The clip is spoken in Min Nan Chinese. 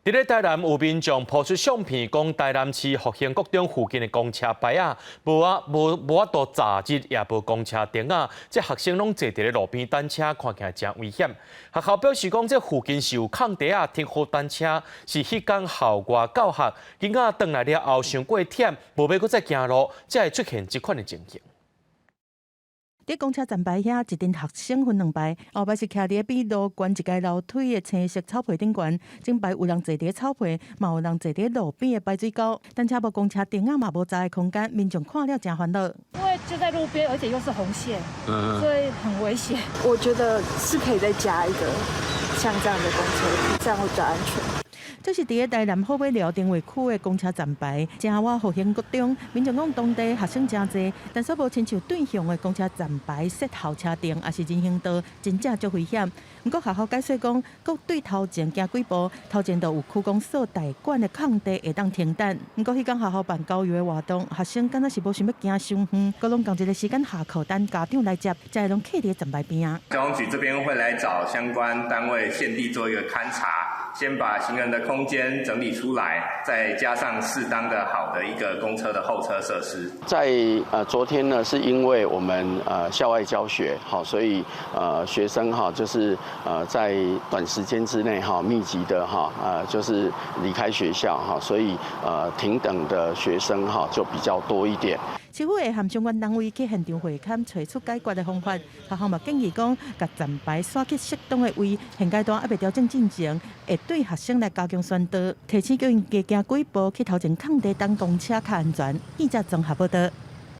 佇咧台南有民眾 po 出相片，講台南市復興國中附近的公車牌仔，無啊無無法度閘入，也無公車燈仔，這學生攏坐佇咧路邊等車，看起來誠危險。學校表示講，這附近是有空地仔停予等車，是彼工校外教學，囡仔轉來了後傷過忝，無欲閣再行路，才會出現這款的情形。佇公車站牌遐，一陣學生分兩排，後排是徛佇比路懸一階樓梯的青色草皮頂懸，前排有人坐佇草皮，嘛有人坐佇路邊的排水溝。等車無公車燈仔嘛無閘的空間，民眾看了誠煩惱。因為就在路邊，而且又是紅線，所以很危險。我覺得是可以再加一個像這樣的公車，這樣會比較安全。這是佇咧台南虎尾寮定位區的公車站牌，正倚復興國中，民眾講當地學生誠濟，但煞無親像對向的公車站牌設候車燈，抑是人行道，真正足危險。毋過學校解釋講，閣對頭前行幾步，頭前就有區公所代管的空地會當停等。毋過彼工學校辦郊遊的活動，學生敢若是無想欲行傷遠，閣攏仝一个時間下課等家長來接，才會攏徛佇站牌邊仔。交通局這邊會來找相關單位現地做一個勘查，先把行人的空間整理出來，再加上適當的好的一個公車的候車設施。在昨天呢，是因為我們校外教學，好，所以學生哈就是在短時間之內哈密集的哈就是離開學校哈，所以停等的學生哈就比較多一點。市府會和相關單位去現場會勘，揣出解決的方法。學校嘛建議講，共站牌徙去適當的位，現階段猶未調整進前，會對學生來加強宣導，提醒叫𪜶加行幾步去頭前空地等公車較安全。記者綜合報道。